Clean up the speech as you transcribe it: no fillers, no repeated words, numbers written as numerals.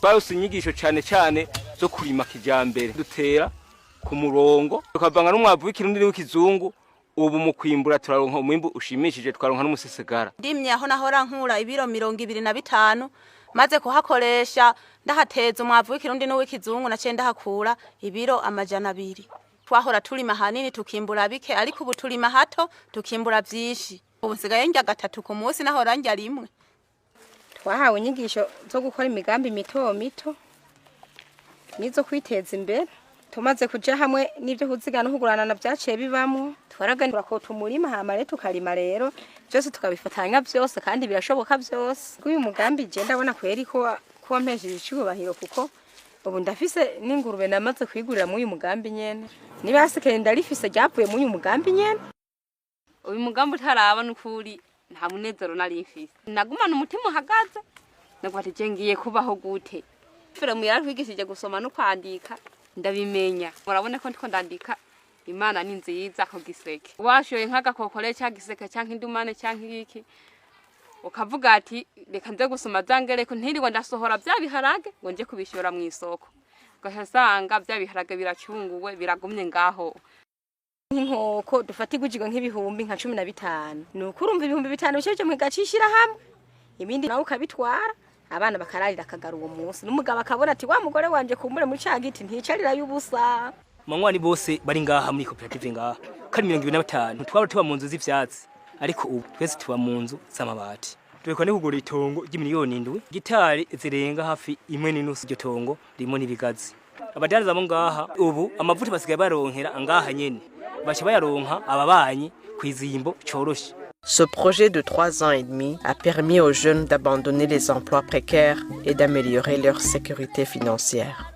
Twarose inyigisho cyane cyane zo kurima kijambere, dutera ku murongo, tukavanga n'umwavu w'ikirundi n'uw'ikizungu. Ubu mu kwimbura turaronka umwimbu ushimishije, twaronka n'umusesekara. Ndimye aho nahora nkura ibiro 25, maze kuhakoresha ndahateza umwavu w'ikirundi n'uw'ikizungu, naciye ndahakura ibiro 200. Twahora turima hanini tukimbura bike, ariko ubu turima hato tukimbura vyinshi. Ubu nsigaye ndya gatatu ku munsi, nahora ndya rimwe. Twahawe inyigisho zo gukora imigambi mito mito n'izo kwiteza imbere. Tumaze kuja hamwe, n'ibyo kuzigana no kuguranana byaciye bibamwo. Twaraganira turakota umurima, hama rero tukarima, rero byose tukabifatanya byose, kandi birashoboka byose. Uyu mugambi je ndabona kweri ko wampesheje icubahiro, kuko ubu ndafise n'ingurube namaze kwigurira muri uyu mugambi nyene. Niba hasigaye ndarifise ryavuye muri uyu mugambi nyene. Uyu mugambi utaraba, n'ukuri nta munezero nari mfise. Nagumana umutima uhagaze, navuga ati: "Je ngiye kubaho gute?" Fremu yaratwigishije gusoma no kwandika, ndabimenya. Murabona ko ndiko ndandika. Imana ni nziza. Ako giseke washoye nk'agakokore cyangwa giseke cyangwa indumane cyangwa iki, ukavuga ati: "Reka nze gusoma za ngereko, ntirirwe ndasohora bya biharage ngo nje kubishora mu isoko." Ugaca usanga bya biharage biracyunguwe, biragumye ngaho. Nk'inkoko dufata igujijwe nk'ibihumbi nka 15, ni uko urumva 5000 bice mu gacishira hamwe, ibindi nawe ukabitwara, abana bakararira akagara uwo munsi, n'umugabo akabona ati: "Wa mugore wanje kumbure muri ca giti nticarira y'ubusa." Manywanyi bose bari ngaha muri koperative ngaha kandi 25, twaba tuba mu nzu z'ivyatsi, ariko ubu twese tuba mu nzu z'amabati. Turiko ni kugura itongo ry'imiliyoni 7, gitari zirenga hafi 1.5. Iryo tongo ririmo n'ibigazi. Abadandaza bo ngaha ubu amavuta basigaye baronkera ngaha nyene, baca bayaronka ababanyi kw'izimbo coroshe. Ce projet de 3 ans et demi a permis aux jeunes d'abandonner les emplois précaires et d'améliorer leur sécurité financière.